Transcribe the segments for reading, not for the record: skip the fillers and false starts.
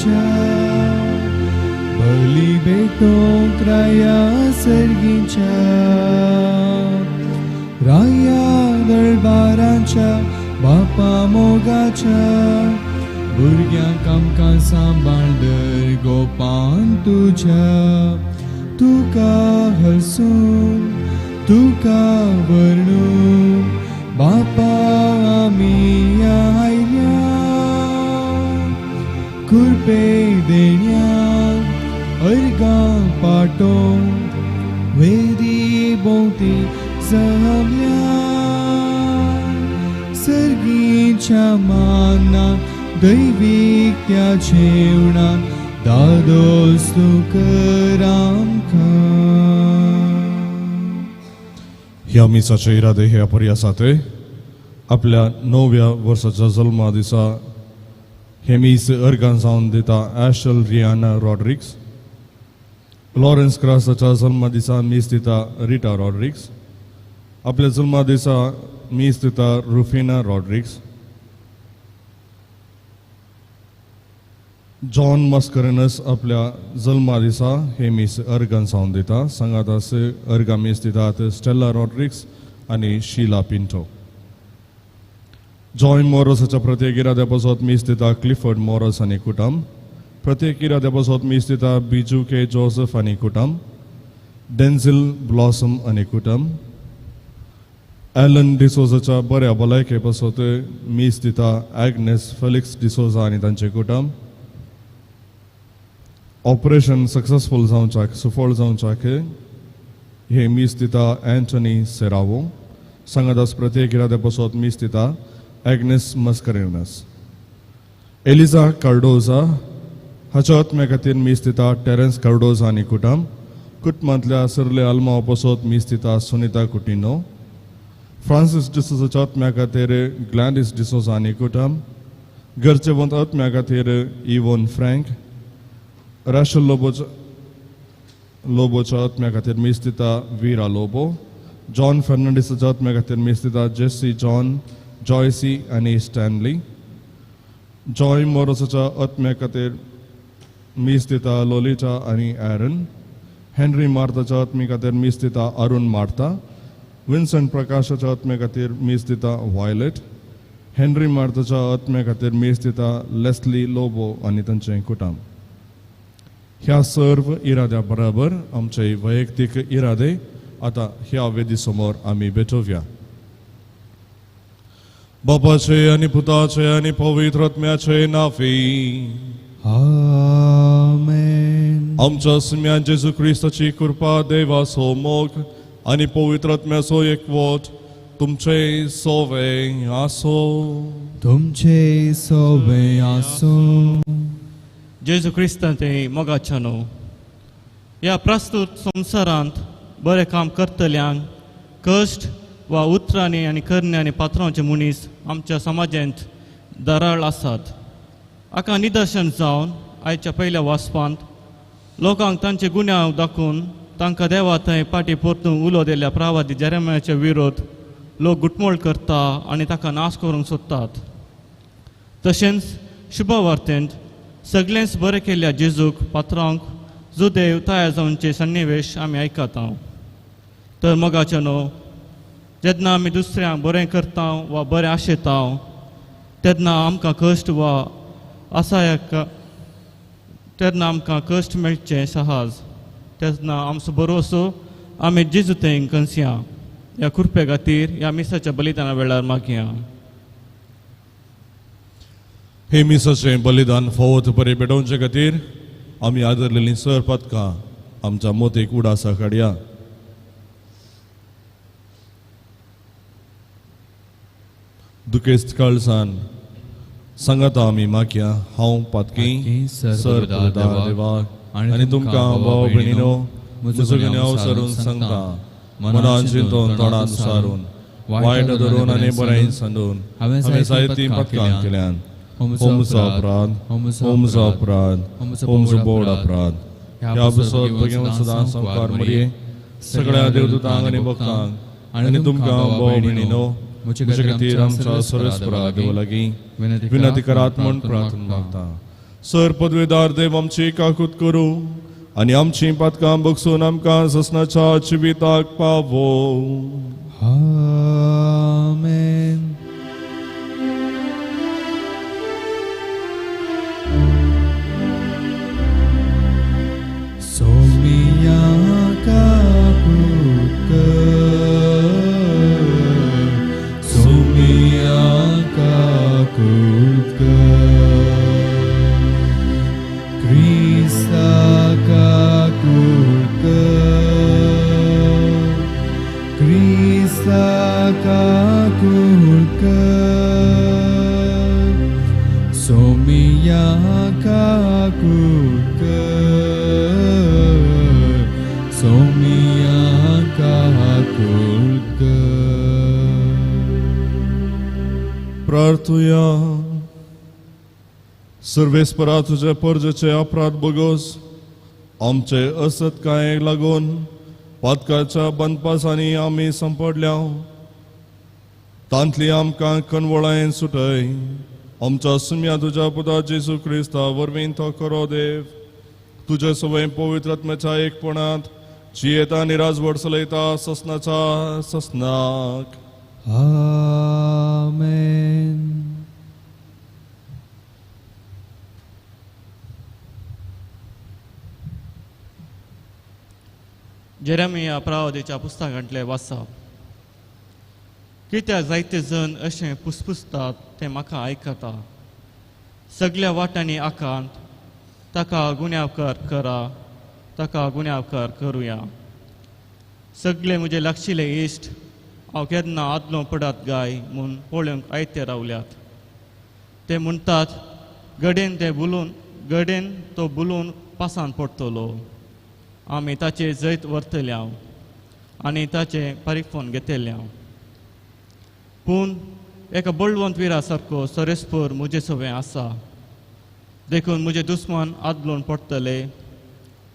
मोगाच्या बली भेटोंक राया सर्गीच्या राया दरबाराच्या बापा मोगाच्या भुरग्यांक आमकां सांबाळ दर गोपान तुज्या तुका हसून तुका वर्णून बापा आमी आयल्या कुरपे देण्याक अर्गां पाटोवंक वेदी भोंवती जमल्या सर्गीच्या मानाक दैवीक त्या जेवणाक दादोस तूं कर आमकां. ह्या मिसाचे इरादे हे अपरी आसात. आपल्या णव्या वर्साच्या जल्मा दिसा हे मीस अर्गां जावन दिता ॲशल रियाना रॉड्रिक्स. लॉरन्स क्रासाच्या जल्मा दिसा मीस दिता रिटा रॉड्रिक्स. आपल्या जल्मा दिसा मीस दिता रुफिना रॉड्रिक्स. जॉन मस्करनस आपल्या जल्मा दिसा हे मीस अर्गां जावन दिता. सांगात अर्गां मीस दितात स्टेला रॉड्रिक्स आनी शिला पिंटो. जॉय मोरोसाच्या प्रत्येक इराद्या पासत मीस दिता क्लिफर्ड मोरोस आनी कुटुंब. प्रत्येक इराद्या पासत मीस दिता बिजू के जोसेफ आनी कुटुंब, डेन्झिल ब्लॉसम आनी कुटुंब. एलन डिसोजाच्या बऱ्या भलायके पासत मीस दिता एग्नेस फेलिक्स डिसोजा आनी तांचे कुटुंब. ऑपरेशन सक्सेसफूल जावच्याक सुफळ जावच्याक हे मीस दिता एंटनी सेरावो. सांगादास प्रत्येक इराद्या पासत मीस दिता एग्नेस मस्करेनस. एलिजा कार्डोजा हाच्या आत्म्या खातीर मीस दिता टेरन्स कार्डोजा आनी कुटुंब. कुटुंबांतल्या सरले आल्माव पासत मीस दिता सुनिता कुटिनो. फ्रांसीस डिसोजाच्या आत्म्या खातीर ग्लॅडीस डिसोजा आनी कुटुंब. गरजेवंत आत्म्या खातीर इवोन फ्रँक. राशल लोबोच्या आत्म्या खातीर मीस दिता विरा लोबो. जॉन फर्नांडीसाच्या आत्म्या खातीर मीस दिता जेसी जॉन, जॉयसी आनी स्टॅनली. जॉय मोरोसाच्या आत्म्या खातीर मीस दिता लोलिटा आनी एरन. हेनरी मार्ताच्या आत्म्या खातीर मीस दिता अरुण मार्ता. विन्संट प्रकाशाच्या आत्म्या खातीर मीस दिता व्हायलेट. हेनरी मार्ताच्या आत्म्या खातीर मीस दिता लेस्ली लोबो आनी तांचें कुटुंब. ह्या सर्व इराद्या बराबर आमचे वैयक्तीक इरादे आतां ह्या वेदी समोर आमी भेटोवया. बापाचे आनी पुताचे आनी पवित्र आत्म्याचे नांवी आमेन. आमच्या सुम्या जेजू क्रिस्ताची कृपा, देवाचो मोग आनी पवित्र आत्म्याचो एकवट तुमचे सोवे आसो. तुमचे सोवे आसूं. जेजू क्रिस्तांते मोगाच्या न्हू ह्या प्रस्तुत संवसारांत बरें काम करतल्यांक कश्ट वा उतरांनी आनी करण्यांनी पात्रांचे मनीस आमच्या समाजांत दराळ आसात. हाका निदर्शन जावन आयच्या पयल्या वाचपांत लोकांक तांचे गुन्यांव दाखोवन तांकां देवा थंय फाटीं परतून उलो दिल्ल्या प्रावादी जेरेमयाचे विरोध लोक गुटमोळ करता आनी ताका नाश करूंक सोदतात. तशेंच शुभवार्तेंत सगळेंच बरें केल्ल्या जेजूक पात्रांक जुदेव तयार जावचे सन्निवेश आमी आयकता. तर मोगाचे न्हू जेन्ना आमी दुसऱ्यांक बरें करता वा बरें आशेता तेन्ना आमकां कश्ट वा असायक तेन्ना आमकां कश्ट मेळचें सहज. तेन्ना आमचो भरोसो आमी जेजू थंय कंसया. ह्या कृपे खातीर ह्या मिसाच्या बलिदाना वेळार मागया. हे मिसाचें बलिदान फावो बरें पेटोवचे खातीर आमी आदरलेलीं सर पदकां आमच्या मोतीक उडासा काडया. दुखेस्त काळसान सांगाता आमी मागया. हांव पातकी सर देवा आनी तुमकां भाव भयणीनो म्हजो गुन्यांव सारून सांगता. मनान चिंतून तोंडान सारून वायट धरून आनी बरें सांडून हांवें जायतीं पदकां केल्यान. होमचो अपराध, होमचो अपराध, होमचो बोड अपराध. ह्या बसत भगेवन सदां संवकार मरये सगळ्या देवदूतांक आनी भक्तांक आनी तुमकां भाव भयणीनो म्हजे खातीर आमच्या सर्वेस्परा देवा लागीं विनंती करात म्हूण प्रार्थना मागता. सर पदवेदार देव आमची काकूत करूं आनी आमची पातकां बगसून आमकां ससनाच्या जिविताक पावो. आमेन. सोमिया काकूत कर, सोमिया काकूत कर, क्रिस्ता काकूत कर, क्रिस्ता काकूत कर, सोमिया काकूत कर, सोमिया काकूत कर. प्रार्थुया. सर्वेस्परा तुजे परजेचे अपराध बोगोस आमचे असत्कायेक लागून पातकाच्या बंदपासांनी आमी संपडल्या तांतली आमकां कनवळायेन सुटय. आमच्या सुम्या तुज्या पुता जेजू क्रिस्ता वरवीं तो करो देव तुजे सवय पवित्र आत्म्याच्या एकपणांत जियेता आनी राजवट चलयता ससनाच्या ससनाक. आमेन. जेरेमिया प्रावदीच्या पुस्तकांतले वाचप. कित्याक जायते जण अशें पुसपुसतात तें म्हाका आयकता. सगल्या वाटांनी आकांत ताका गुन्यांवकार करा, ताका गुन्यांवकार करुया. सगळे म्हजे लागशिल्ले इश्ट हांव केन्ना आदलो पडात गाय म्हूण पळोवंक आयते रावल्यात. ते म्हणटात गडेन ते बुलून गडेन तो बुलून पासान पडटलो, आमी ताचे जैत व्हरतले हांव आनी ताचें परिफोन घेतले हांव. पूण एका बळवंत विरा सारको सरेस्पर म्हजे सवें आसा, देखून म्हजे दुस्मान आदलोन पडटले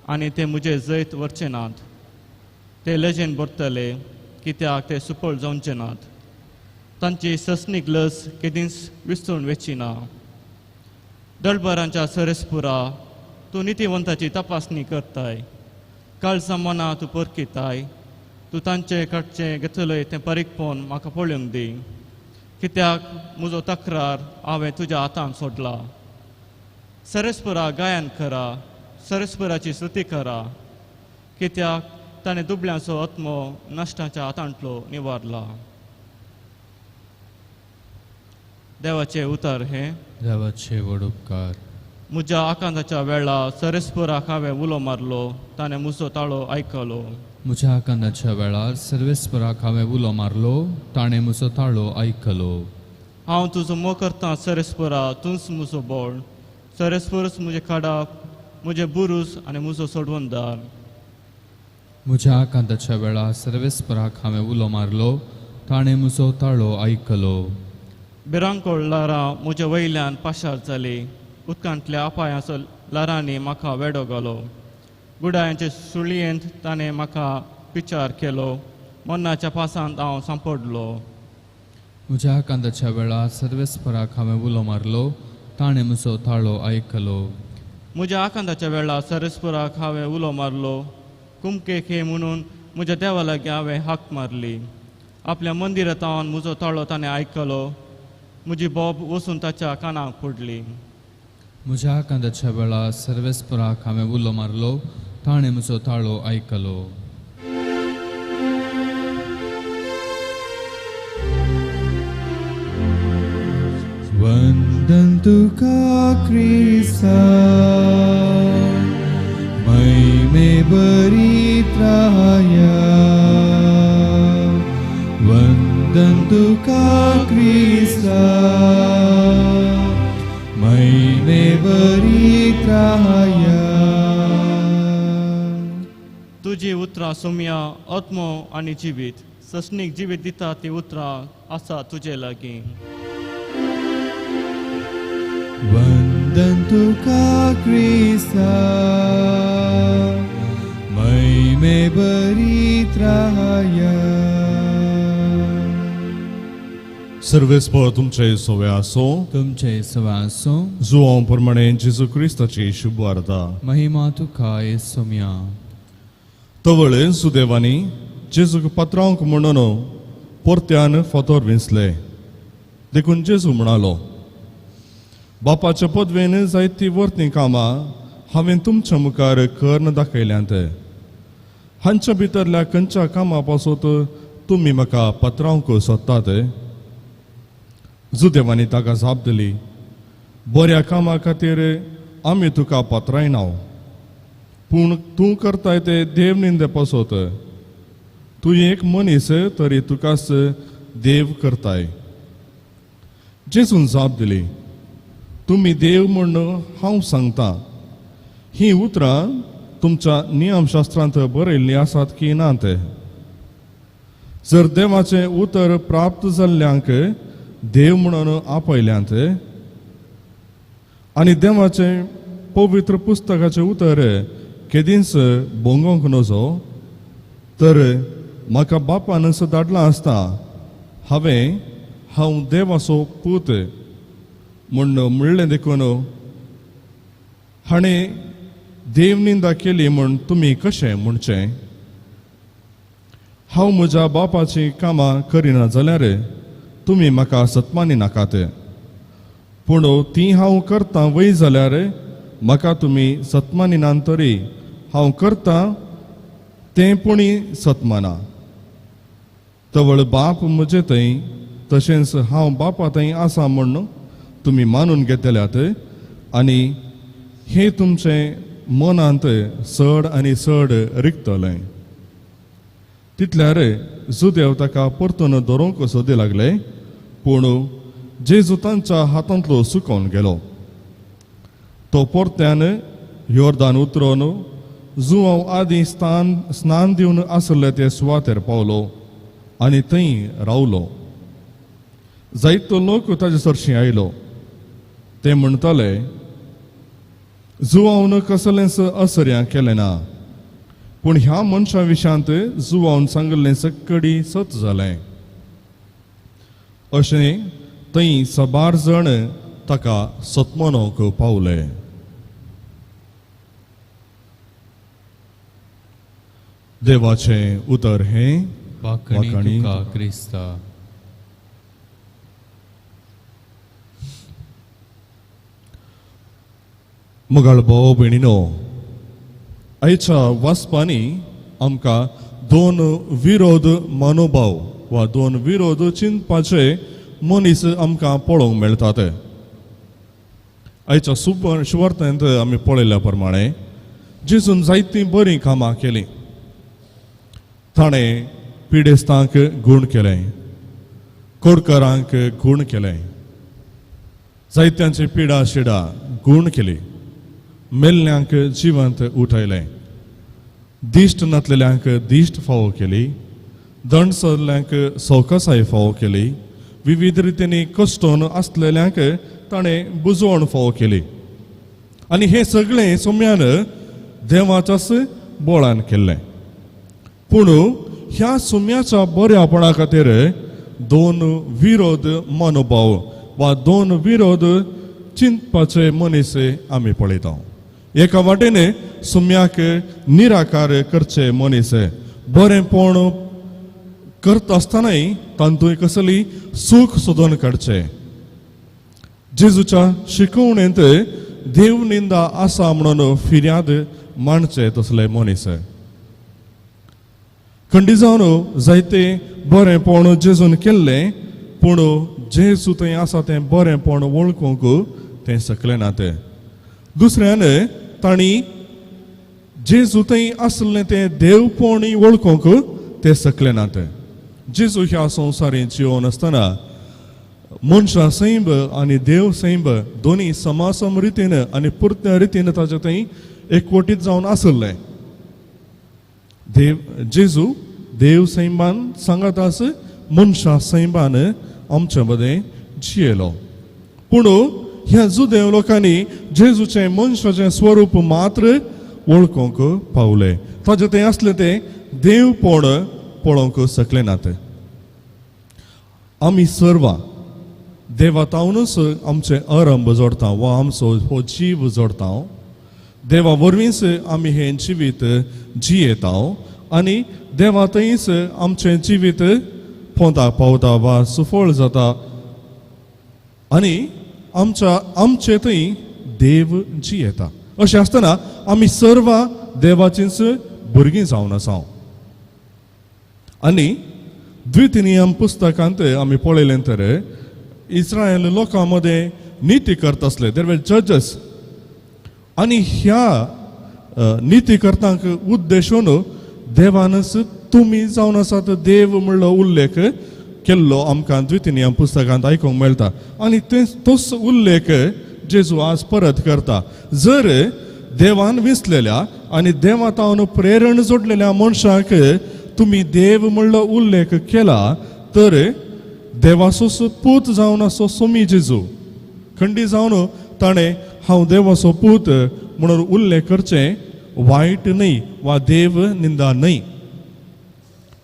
आनी ते म्हजे जैत व्हरचे नात. ते लजेन भरतले कित्याक ते सुपळ जावचे नात. तांची ससनीक लस केदींच विसरून वचची ना. दळबरांच्या सरेस्पुरा तूं नितीवंताची तपासणी करताय, काळजा मना तूं परकिताय. तूं तांचे कडचें घेतलय तें परीकपण म्हाका पळोवंक दी, कित्याक म्हजो तक्रार हांवें तुज्या हातान सोडला. सरेस्परा गायन करा, सरेस्पराची स्तुती करा, कित्याक ताणें दुबळ्यांचो आत्मो नश्टाच्या हातांतलो निवारला. देवाचें उतर हें. देवाचे व्हड उपकार. म्हज्या आकांताच्या वेळा सरेस्पराक हांवें उलो मारलो, ताणें म्हजो ताळो आयकलो. म्हज्या आकांताच्या वेळार सर्वेस्पराक हांवें उलो मारलो, ताणें म्हजो ताळो आयकलो. हांव तुजो मोग करतां सरेस्परा, तूंच म्हजो बोळ. सरेस्परूच म्हजें खाडाप, म्हजें बुरूस आनी म्हजो सोडवणदार. म्हज्या आकांताच्या वेळार सर्वेस्पराक हांवें उलो मारलो, ताणें म्हजो ताळो आयकलो. भिरांकूळ ल्हारां म्हज्या वयल्यान पाशार जालीं, उदकांतल्या अपायांचो ल्हारांनी म्हाका वेडो घालो. गुडायांचे सुळयेंत ताणें म्हाका विचार केलो, मन्नाच्या पासांत हांव सांपडलो. म्हज्या आकांताच्या वेळार सर्वेस्पराक हांवें उलो मारलो, ताणें म्हजो ताळो आयकलो. म्हज्या आकांताच्या वेळार सर्वेस्पराक हांवें उलो मारलो, कुमकेक हे म्हणून म्हज्या देवा लागीं हांवें हाक मारली. आपल्या मंदिरांत म्हजो ताळो ताणें आयकलो, म्हजी बोब वचून ताच्या कानाक पडली. म्हज्या आकांताच्या वेळार सर्वेस्पराक हांवें उलो मारलो, ताणें म्हजो ताळो आयकलो. वंदन तुका क्रिस्ता, महिमे बरित्राया. वंदन तुका क्रिस्ता, महिमे बरित्राया. तुजी उतरां सोम्या आत्मो आनी जिवीत, ससनीक जिवीत दिता ती उतरां आसा तुजे लागीं. वंदन तुका क्रिस्ता, महिमे बरित्राया. सर्वेस्पर तुमचे सोवे आसो. तुमचे सवासो. जुवांव प्रमाणे जेजू क्रिस्ताची शुभवार्ता. महिमा तुका येसोम्या. तवळ सुदेवांनी जेजूक पत्रावंक म्हणून परत्यान फातोर विंचले. देखून जेजू म्हणालो, बापाच्या पदवेन जायती वर्ती कामां हांवें तुमच्या मुखार कर्ण दाखयल्यांत. हांच्या भितरल्या खंयच्या कामां पासत तुमी म्हाका पत्रावंक सोदतात? जुदेवांनी ताका जाप दिली, बऱ्या कामा खातीर आमी तुका पत्रायना, पूण तूं करताय ते देव निंदे पासत. तूं एक मनीस तरी तुकाच देव करताय. जेजून जाप दिली, तुमी देव म्हूण हांव सांगता. हीं उतरां तुमच्या नियमशास्त्रांत बरयल्लीं आसात की ना ते? जर देवाचें उतर प्राप्त जाल्ल्यांक देव म्हणून आपयल्यांत आनी देवाचें पवित्र पुस्तकाचें उतर केदींच भोंगोंक नजो, तर म्हाका बापान धाडलां आसता हांवें हांव देवाचो पूत म्हूण म्हणलें देखून हाणें देव निंदा केली म्हूण तुमी कशें म्हणचें? हांव म्हज्या बापाचीं कामां करिना जाल्यार तुमी म्हाका सत्मानी नाकात, पूण तीं हांव करतां वय जाल्यार म्हाका तुमी सत्मानी तरी हांव करतां तें पुणी सत्माना. तवळ बाप म्हजे थंय तशेंच हांव बापा थंय आसा म्हूण तुमी मानून घेतल्यात आनी हें तुमचें मनांत चड आनी चड रिगतलें. तितल्यार जुदेव ताका परतून धरूंक सोदी लागले, पूण जेजू तांच्या हातांतलो सुकोवन गेलो. तो परत्यान योर्दान उतरोन जुवांव आदीं स्नान दिवन आसले ते सुवातेर पावलो आनी थंय रावलो. जायतो लोक ताजे सरशीं आयलो. ते म्हणटाले, जुवावन कसलेंच असर्यां केलें ना, पूण ह्या मनशा विशांत जुवावन सांगिल्लें सक्कडी सत जालें. अशें थंय सबार जण ताका सतमनोवंक पावले. देवाचें उतर हें. वाखणी तुका क्रिस्ता. मोगाळ भाव भयणीनो, आयच्या वाचपांनी आमकां दोन विरोध मनोभाव वा दोन विरोध चिंतपाचे मनीस आमकां पळोवंक मेळटात. आयच्या सुवार्थांत आमी पळयल्या प्रमाणे जेजून जायतीं बरीं कामां केलीं. ताणें पिडेस्तांक गूण केलें, कोडकरांक गूण केलें, जायत्यांची पिडा शिडा गूण केली, मेल्ल्यांक जिवंत उठयलें, दिश्ट नातलेल्यांक दिश्ट फावो केली, दंड सरल्यांक सवकासाय फावो केली, विविध रितींनी कश्टोन आसलेल्यांक ताणें बुजवण फावो केली. आनी हें सगळें सोम्यान देवाच्याच बोळान केल्लें. पूण ह्या सुम्याच्या बऱ्यापणा खातीर दोन विरोध मनोभाव वा दोन विरोध चिंतपाचे मनीस आमी पळयता. एका वाटेन सुम्याक निराकार करचे मनीस बरेंपण करता आसतनाय तातूंत कसली सूख सोदून काडचें. जेजूच्या शिकवणेंत देव निंदा आसा म्हणून फिर्याद मांडचे तसले मनीस. खंडी जावन जायते बरेंपण जेजून केल्लें, पूण जेजू थंय आसा तें बरेंपण वळखूंक तें शकलें ना. तें दुसऱ्यान तांणी जेजू थंय आसलें तें देवपण वळखूंक तें शकलें ना. तें जेजू ह्या संवसारींत जिवन आसतना मनशां सैंब आनी देव सैंब दोनी समासम रितीन आनी पुर्त्या रितीन ताजे थंय एकवटीत जावन आसलें. देव जेजू देव सैंबान सांगात आस मनशां सैंबान आमचे मदें जियेलो. पूण ह्या जुदेव लोकांनी जेजूचें मनशाचें स्वरूप मात्र वळखूंक पावले, ताजें तें आसलें तें देवपण पळोवंक शकलें ना. ते आमी सर्वां देवा तावनूच आमचें आरंभ जोडता वा आमचो हो जीव जोडता. देवा वरवींच आमी हें जिवीत जियेता आनी देवा थंयच आमचें जिवीत पोंदाक पावता वा सुफळ जाता आनी आमच्या आमचे थंय देव जियेता. अशें आसतना आमी सर्व देवाचींच भुरगीं जावन आसा. आनी द्वितीनियम पुस्तकांत आमी पळयलें तर इस्रायल लोकां मदें निती करता आसले, there were जजस. आनी ह्या निती करतांक उद्देशून देवानच तुमी जावन आसात देव म्हणलो उल्लेख केल्लो आमकां द्वितीनियम पुस्तकांत आयकूंक मेळटा. आनी ते तोच उल्लेख जेजू आज परत करता. जर देवान विसलेल्या आनी देवा तावन प्रेरण जोडलेल्या मनशाक तुमी देव म्हणलो उल्लेख केला तर देवाचोच पूत जावन आसो सोमी जेजू खंडी जावन ताणें हांव देवाचो पूत म्हणून उल्लेख करचें वायट न्हय वा देव निंदा न्हय.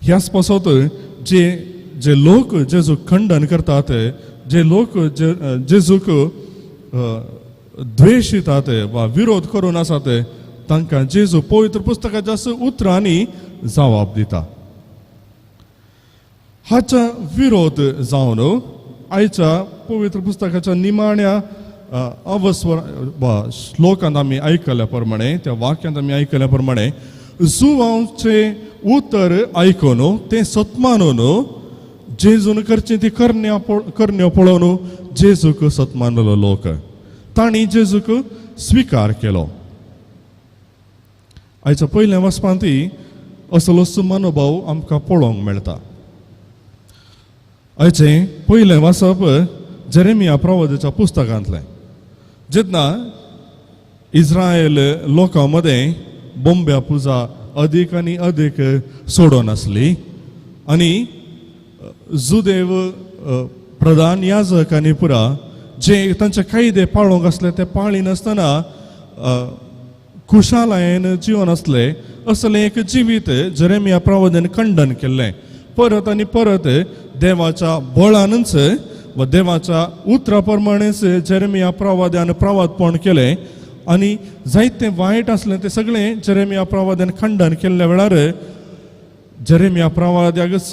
ह्याच पासत जे जे लोक जेजूक खंडन करतात, जे लोक जेजूक द्वेशितात वा विरोध करून आसात तांकां जेजू पवित्र पुस्तकाच्या उतरांनी जवाब दिता. हाच्या विरोध जावन आयच्या पवित्र पुस्तकाच्या निमाण्या अवस्वर वा श्लोकांत आमी आयकल्या प्रमाणे, त्या वाक्यांत आमी आयकल्या प्रमाणे जुवांचे उतर आयकून तें सत्मानून जेजून करचें ती करण्यो पळोवन जेजूक सत्मानलो लोक तांणी जेजूक स्विकार केलो. आयच्या पयल्या वाचपांत असलोच मनोभाव आमकां पळोवंक मेळटा. आयचें पयलें वाचप जेरेमिया प्रवादाच्या पुस्तकांतलें, जेन्ना इस्रायल लोकां मदें बोंब्या पुजा अदीक आनी अदीक सोडून आसली आनी जुदेव प्रधान याजक आनी पुरा जे तांचे कायदे पाळोवंक आसले ते पाळिनासतना खुशालायेन जिवन आसले. असलें एक जिवीत जेरेमिया प्रवादान खंडन केल्लें. परत आनी परत देवाच्या बळानूच वा देवाच्या उतरा प्रमाणेच जेरेमिया प्रवाद्यान प्रवादपण केलें आनी जायतें वायट आसलें तें सगळें जेरेमिया प्रवाद्यान खंडन केल्ल्या वेळार जेरेमिया प्रवाद्याकच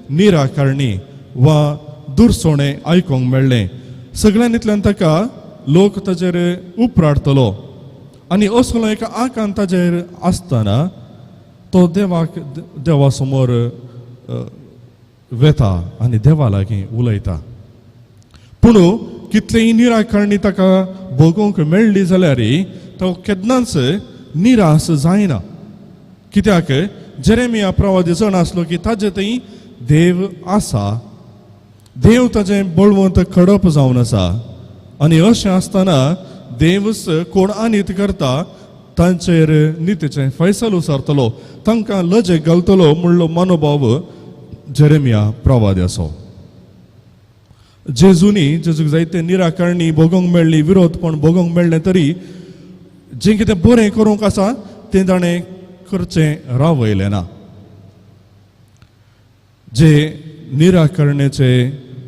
निराकारणी वा दुरसोणें आयकूंक मेळ्ळें. सगळ्यांतल्यान ताका लोक ताचेर उपराडतलो आनी असलो एक आकांत ताचेर आसतना तो देवाक देवा समोर वेता आनी देवा लागीं उलयता. पूण कितलेय निराकारणी ताका भोगोवंक मेळ्ळी जाल्यार तो केन्नाच निराश जायना. कित्याक जेरेमिया प्रवादी जाण आसलो की ताजे थंय देव आसा, देव ताजें बळवंत खडप जावन आसा आनी अशें आसतना देवच कोण अनीत करता तांचेर नितीचें फैसल उसारतलो, तांकां लजेक घालतलो म्हणलो मनोभाव जेरेमिया प्रवादी आसो. जेजूनी जेजूक जायते निराकारणी भोगोवंक मेळ्ळी, विरोधपण भोगोवंक मेळ्ळें तरी जें कितें बरें करूंक आसा तें ताणें करचें रावयलें ना. जे निराकरणेचे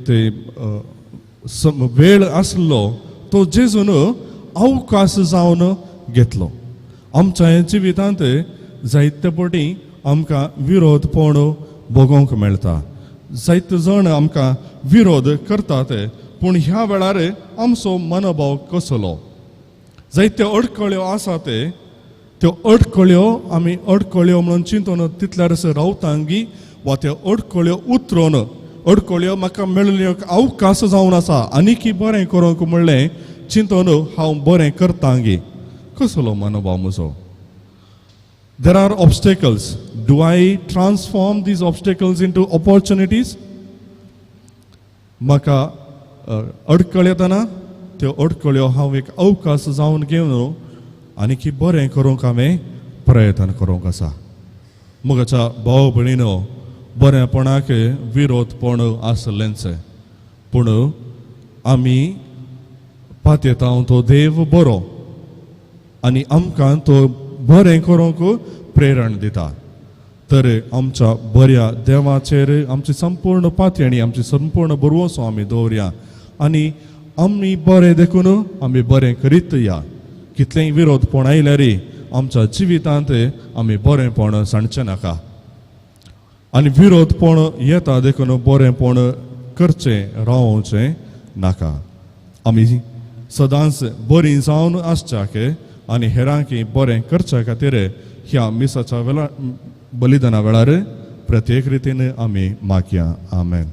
ते वेळ आसलो तो जेजून अवकाश जावन घेतलो. आमच्या जिवितांत जायते पटी आमकां विरोधपण भोगोवंक मेळटा, जायते जाण आमकां विरोध करतात, पूण ह्या वेळार आमचो मनोभाव कसलो? जायत्यो अडकळ्यो आसा त्यो अडकळ्यो आमी अडकळ्यो म्हणून चिंतून तितल्यारच रावतांगी वा त्यो अडकळ्यो उतरून अडकळ्यो म्हाका मेळिल्ल्यो अवकाश जावन आसा आनीकी बरें करूंक म्हणलें चिंतून हांव बरें करतांगी, कसलो मनोभाव म्हजो? There are obstacles. Do I transform these obstacles into opportunities? म्हाका अडकळ येतना त्यो अडकळ्यो हांव एक अवकाश जावन घेवन आनीकी बरें करूंक हांवें प्रयत्न करूंक आसा. म्हज्या भाव भयणीनो, बरेंपणाक विरोधपण आसलेंच, पूण आमी पातयेता तो देव बरो आनी आमकां तो बरें करूंक प्रेरण दिता. तर आमच्या बऱ्या देवाचेर आमची संपूर्ण पातयणी, आमची संपूर्ण भरवंसो आमी दवरया आनी आमी बरें देखून आमी बरें करीत या. कितलेंय विरोधपण आयल्यार आमच्या जिवितांत आमी बरेंपण सांडचें नाका. आनी विरोधपण येता देखून बरेंपण करचें रावचें नाका. आमी सदांच बरीं जावन आसच्याक आनी हेरांक बरें करच्या खातीर ह्या मिसाच्या वेळार बलिदाना वेळार प्रत्येक रितीन आमी मागया. आमेन.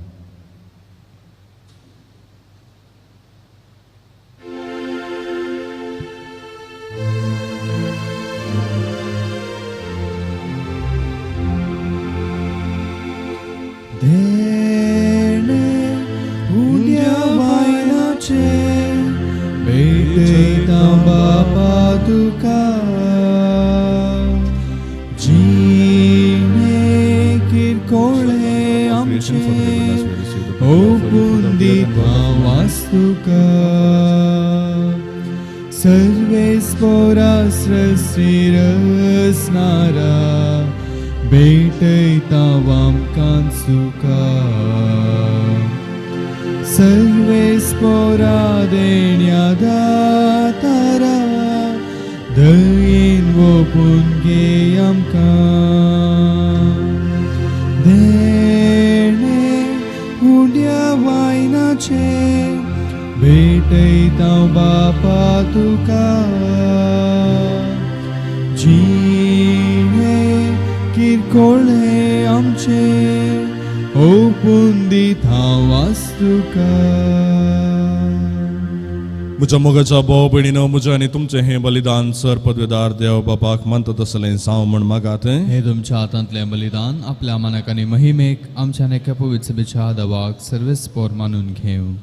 म्हज्या मोगाच्या भाव भयणीनो, म्हजें आनी तुमचें हें बलिदान सर पदवेदार देव बापाक मानता तसलें जावं म्हूण मागात. हे तुमच्या हातांतलें बलिदान आपल्या मानाक आनी महिमेक आमच्या एका पवित्र सभेच्या दवाक सर्वेस्पोर मानून घेवं.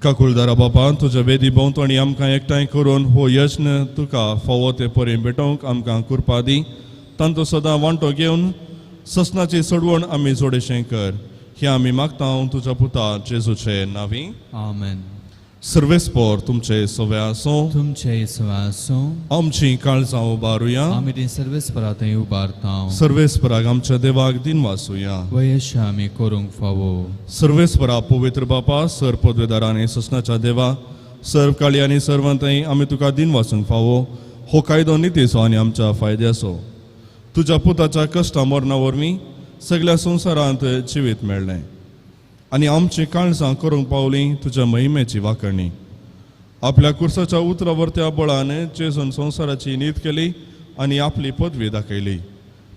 काकुळदारा बापा, तुज्या वेदी भोंवतणी आमकां एकठांय करून हो यत्न तुका फावो ते परी भेटोवंक आमकां कृपा दी. तांचो सदां वांटो घेवन ससनाची सोडवण आमी जोडेशें कर. हें आमी मागता तुज्या पुता जेजूचे नांवी. आमेन. सर्वेस्पोर तुमचे सवे आसूं. तुमचे सवे आसूं. आमची काळजां उबारुया. आमी ती सर्वेस्परा थंय उबारता. सर्वेस्पराक आमच्या देवाक दिन वासूया. वयश आमी करूंक फावो. सर्वेस्परा पवित्र बापा, सर पदवेदार आनी ससनाच्या देवा, सर्व काळी आनी सर्वांतय आमी तुका दिन वासूंक फावो. हो कायदो नितीचो आनी आमच्या फायद्याचो. तुज्या पुताच्या कश्टा मरणा वरवीं सगळ्या संवसारांत जिवीत मेळ्ळें आनी आमची काळजां करूंक पावली तुज्या महिमेची वाकरणी. आपल्या कुर्साच्या उतरा वरत्या बळान जेजून संवसाराची नीत केली आनी आपली पदवी दाखयली.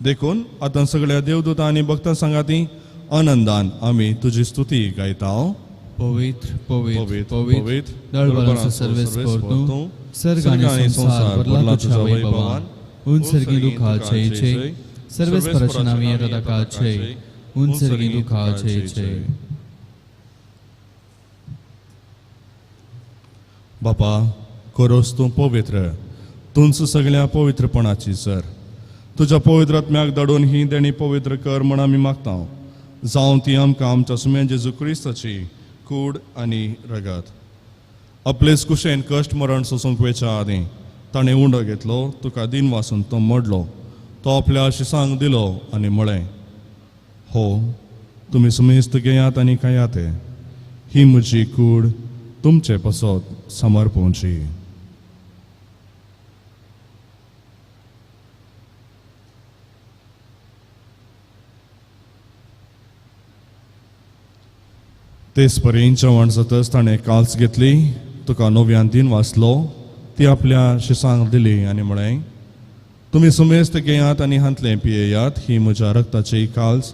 देखून आतां सगळ्या देवदूतां आनी भक्तां सांगाती आनंदान आमी तुजी स्तुती गायता. पवित्र पवित्र पवित्र दळबरांचो सर्वेस्पोर तूं, सर्ग आनी संवसार भरला तुज्या वैभवान. उंचर्गी दुखाचे इच्छे सर्वेस्पराच्या नांवी येता ताकाचे. उंचर्गी दुखाचे इच्छे. बापा, करोस तूं पवित्र, तूंच सगळ्या पवित्रपणाची सर. तुज्या पवित्र आत्म्याक धाडून ही देणी पवित्र कर म्हण आमी मागता. जावं ती आमकां आमच्या सुम्या जेजू क्रिस्ताची कूड आनी रगत. आपलेच कुशेन कश्ट मरण सोसूंक वयच्या आदीं ताणें उंडो घेतलो, तुका दिन वासून तो मोडलो, तो आपल्या शिसांक दिलो आनी म्हळें, हो तुमी सुमेस्त घेयात आनी खायात, ही म्हजी कूड तुमचे पासत समर्पणची. तेच परी जेवण जातच ताणें काल्स घेतली, तुका नव्यान दिन वाचलो, ती आपल्या शिसांक दिली आनी म्हळें, तुमी सुमेस्त घेयात आनी हांतलें पियेयात, ही म्हज्या रक्ताची काल्स,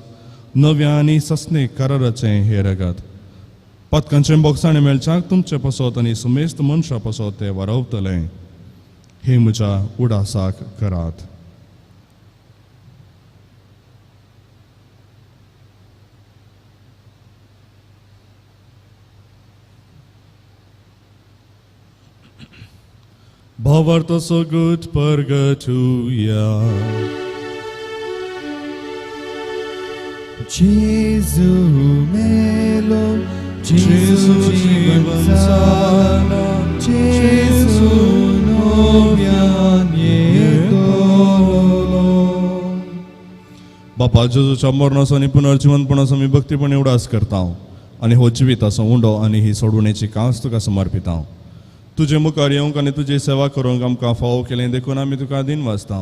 नव्या आनी ससने कराराचें हें रगत. पातकांचें बोगसाणें मेळच्याक तुमचे पासत आनी सुमेस्त मनशां पासत तें वारवतलें. हे म्हज्या उडासाक करात. भावार्थ सगट परगटुया. जेजू मेलो, जेजू जीवन जाला, जेजू नव्यान येतलो. बापा, जेजूच्या मरणाचो आनी पुनर्जिवनपणाचो आमी भक्तीपणे उडास करता आनी हो जिविताचो उंडो आनी ही सोडवणेची कांस तुका समर्पिता. तुजे मुखार येवंक आनी तुजी सेवा करूंक आमकां फावो केलें देखून आमी तुका दिन वाचता.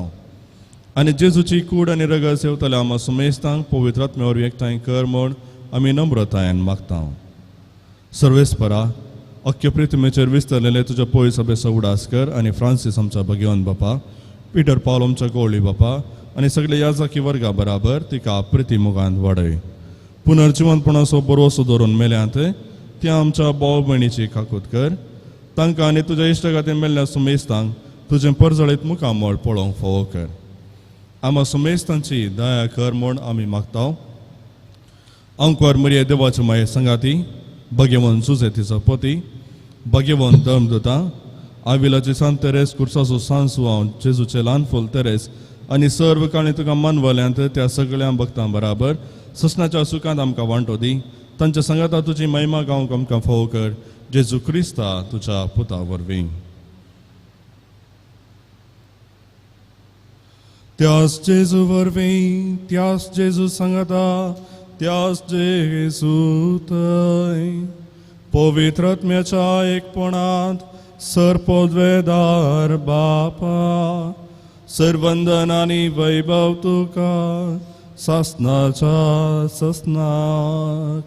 आनी जेजूची कूड आनी रगत सेवतल्या आमकां सुमेस्तांक पवित्र आत्म्या वरवीं एकठांय कर म्हूण आमी नम्रतायेन मागता. सर्वेस्परा अख्खे पृथ्वीचेर विस्तारलेले तुज्या पयस सभेचो उडास कर आनी फ्रांसीस आमच्या भगवान बापा, पिटर पावल आमच्या गोवळी बापा आनी सगळे याजाकी वर्गा बराबर तिका प्रिती मुगांत वाडय. पुनर्जिवनपणाचो बरोसो दवरून मेल्यांत त्या आमच्या भाव भयणीची काकूत कर. तांकां आनी तुज्या इश्टागतीन मेल्ल्या सुमेस्तांक तुजें परजळीत मुखामळ पळोवंक फावो कर. आमा सुमेस्तांची दया कर म्हूण आमी मागता. अंकुर मरिया देवाचे माये संगाती, भगेवन सुजेतीचो पती, भगेवन धर्मदूता, आविलाची सांत तेरेस, कुर्साचो सांसू जेजूचे ल्हान फूल तेरेस आनी सर्व काणी तुका मानवल्यांत त्या सगळ्या भक्तां बराबर ससनाच्या सुखांत आमकां वांटो दी. तांच्या सांगाता तुजी महिमा गावंक आमकां फावो कर. जेजू क्रिस्ता तुज्या पुता वरवीं. त्यास जेजू वरवीं, त्यास जेजू सांगाता, त्यास जेजू थंय पवित्र आत्म्याच्या एकपणांत सर्पोद्वेदार बापा सर्वंदन आनी वैभव तुका सासनाच्या ससनाक.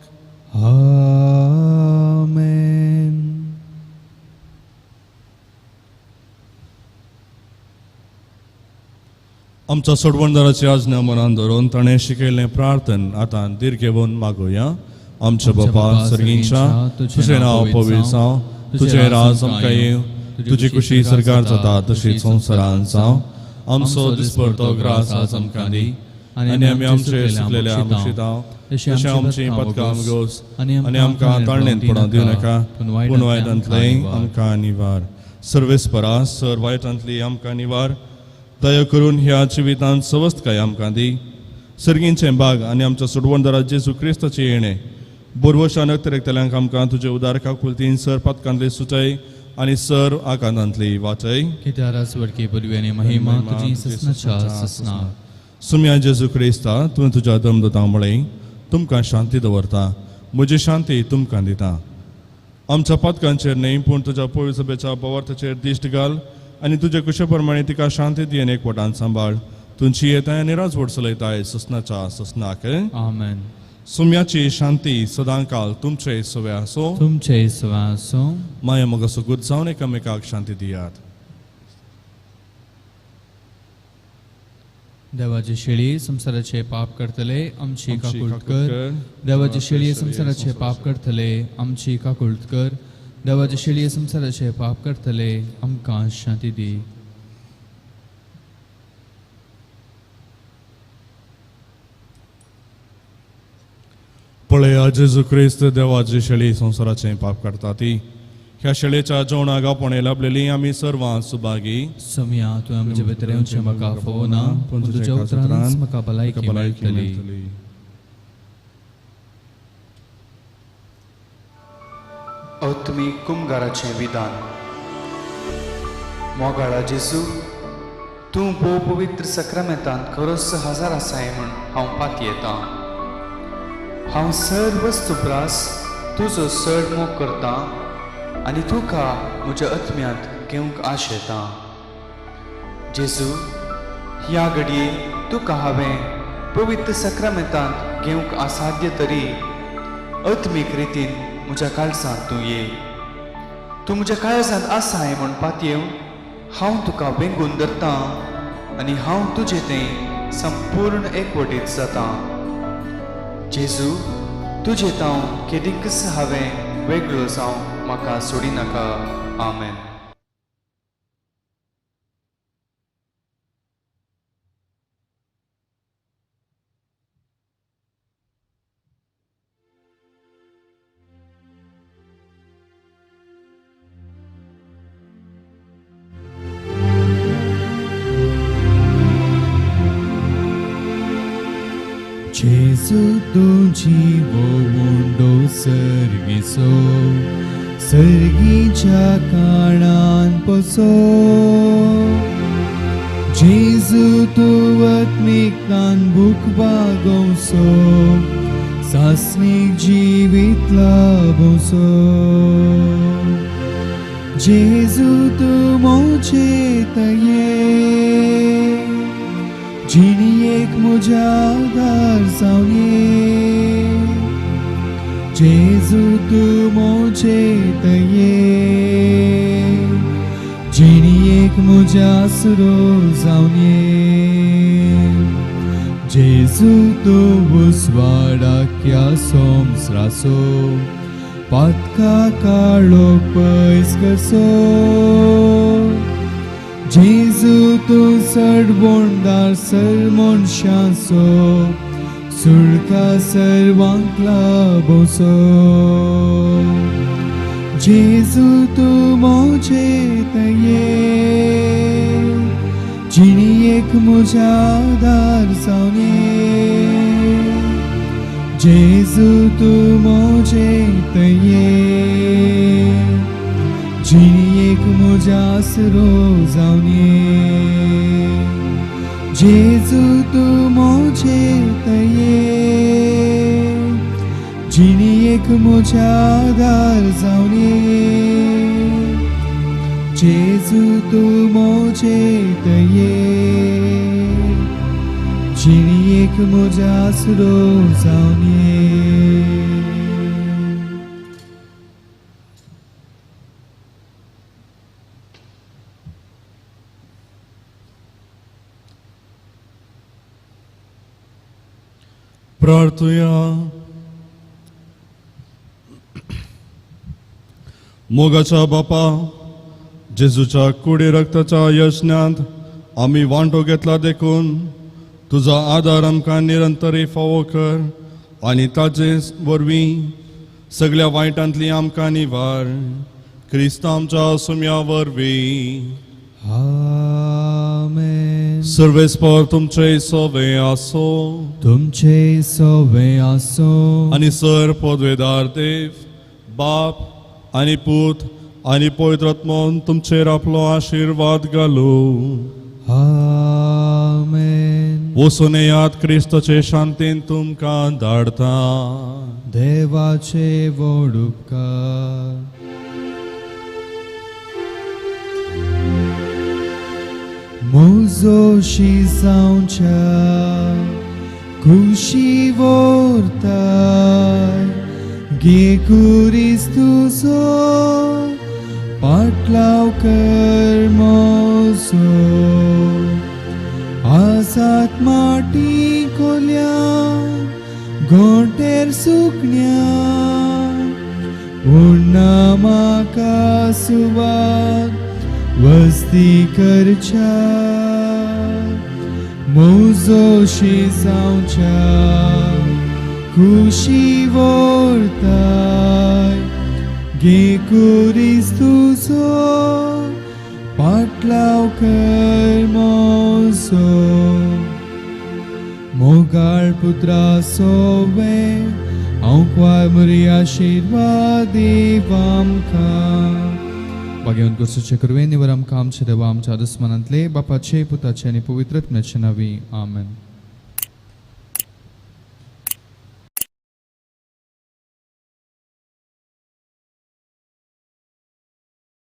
आमेन. आमच्या सोडवणदाराची आज्ञा मनान धरून ताणें शिकयल्लें प्रार्थन आतां धीर घेवन मागोया. आमच्या बापा सर्गींच्या, तुजें नांव पवित्र जावं, तुजें राज आमकां येवं, तुजी कुशी सरकार जाता तशी संवसारांत जावं. आमचो दिसपडतो ग्रास आज आमकां दी आनी आमी आमचे सुकलेल्या मुशिता तशें आमची पदकां आमगोस आनी आमकां ताळणेंत पडोवंक दिवं नाका, पूण वायटांतलें आमकां निवार. सर्वेस्परा सर वायटांतली आमकां निवार. दया करून ह्या जिवितांत सवस्तकाय आमकां दी. सर्गींचें बाग आनी आमच्या सोडवणदारा जेजू क्रिस्ताचें येणें बोरवशान अतिरेकतल्यांक आमकां तुजे उदार काकुलतीन सर पातकांतली सुचय आनी सर आकांतांतली वाचय. महिमा तुजी ससनाच्या ससना. सुम्या जेजू क्रिस्ता, तुवें तुज्या दमदतां म्हळें तुमकां शांती दवरता, म्हजी शांती तुमकां दिता. आमच्या पातकांचेर न्हय पूण तुज्या पवित्र सभेच्या पवार्थाचेर दिश्ट घाल आनी तुजे कुशे प्रमाणे तिका शांती दी आनी एकवटान सांबाळ. तुमची येताय आनी राजवट चलयताय ससनाच्या ससनाक. आमेन. सुम्याची शांती सदांकाल तुमचे सवे आसो. तुमचे सवे आसो. माया मग सुगूत जावन एकामेकाक शांती दियात. देवाचे शेळी संवसाराचे पाप करतले आमची काकूळट कर. देवाचे शेळी संवसाराचे पाप करतले आमची काकूळट कर. देवाचे शेळी संवसाराचे पाप करतले आमकां शांती दी. पळया जेजू क्रिस्त देवाची शेळी संवसाराचें पाप करता ती. ह्या शेळेच्या जेवणाक आपणे लाभलेली आमी सर्वां सुभागी. सम्या तुवें म्हजे भितर येवचें म्हाका फावना, पूण तुज्या उतरानच म्हाका भलायकी मेळटली. आत्मीक कुमगाराचें विधान. मोगाळा जेजू, तूं भोव पवित्र सक्रामेंतांत खरोच हजार आसाय म्हूण हांव पातयेतां. हांव सर्व वस्तू प्रास तुजो चड मोग करतां आनी तुका म्हज्या आत्म्यांत घेवंक आशेतां. जेजू, ह्या घडये तुका हांवें पवित्र सक्रामेंतांत घेवंक असाध्य तरी आत्मीक रितीन म्हज्या काळजांत तूं ये. तूं म्हज्या काळजांत आसाय म्हूण पातयेवन हांव तुका वेंगून धरतां आनी हांव तुजें तें संपूर्ण एकवटीत जातां. जेजू, तुजें तांव केदीकच हांवें वेगळो जावं म्हाका सोडिनाका. आमेन. जेजू तुजी उंडो सर्गीचो सर्गीच्या काळान पसो. जेजू तूं आत्मिकान भूक भागोवचो सासनीक जिवीत लाभोसो. जेजू तूं म्हजे तये, जिणयेक म्हज्या आदार जावन ये. जेजू तूं म्हजे तये, जिणयेक म्हज्या आसरो जावन ये. जेजू तूं उजवाडाक्या संवसाराचो, पातका काळो पयस करचो. जेजू तूं सडवणदार सर मनशांचो, सुळका सर्वांक लाभोसो. जेजू तूं म्हजे तये, जिणयेक म्हज्या आदार जावन ये. जेजू तूं म्हजे तये, जिणयेक म्हज्या आसरो जावन ये. जेजू तूं म्हजे तये, जिणयेक म्हज्या आदार जावन ये. जेजू तूं म्हजे तये, जिणयेक म्हज्या आसरो जावन ये. प्रार्थुया. मोगाच्या बापा, जेजूच्या कुडी रक्ताच्या यज्ञांत आमी वांटो घेतला देखून तुजो आदार आमकां निरंतरी फावो कर आनी ताजे वरवीं सगळ्या वायटांतली आमकां निवार. क्रिस्त आमच्या सुम्या वरवीं. आमेन. सर्वेस्पर तुमचे सोवे आसो. तुमचे सोवे आसो. आनी सर पदवेदार देव बाप आनी पूत आनी पवित्र आत्मोन तुमचेर आपलो आशिर्वाद घालू. आमेन. वचून येयात, क्रिस्ताचे शांतीन तुमकां धाडता. देवाचे व्हड उपकार. म्हजो शिजावच्या खुशी व्हरताय, गे क्रिस्तुचो पाटलाव कर म्हजो. आसात माटी कोल्या गोंटेर सुकण्या, पूण ना म्हाका सुवात वस्ती करच्या. म्हजो शिजावच्या खुशी व्हरताय, गे क्रिस्तुचो पाटलाव कर म्हजो. मोगाळ पुत्रा सोवे हांव क्वाय मुरी आशिर्वाद दीव आमकां. भाग्यवंत करचें करवें निवर आमकां आमच्या देवा आमच्या दुस्मानांतले बापाचे पुताचे आनी पवित्र आत्म्याचे नांवी. आमेन.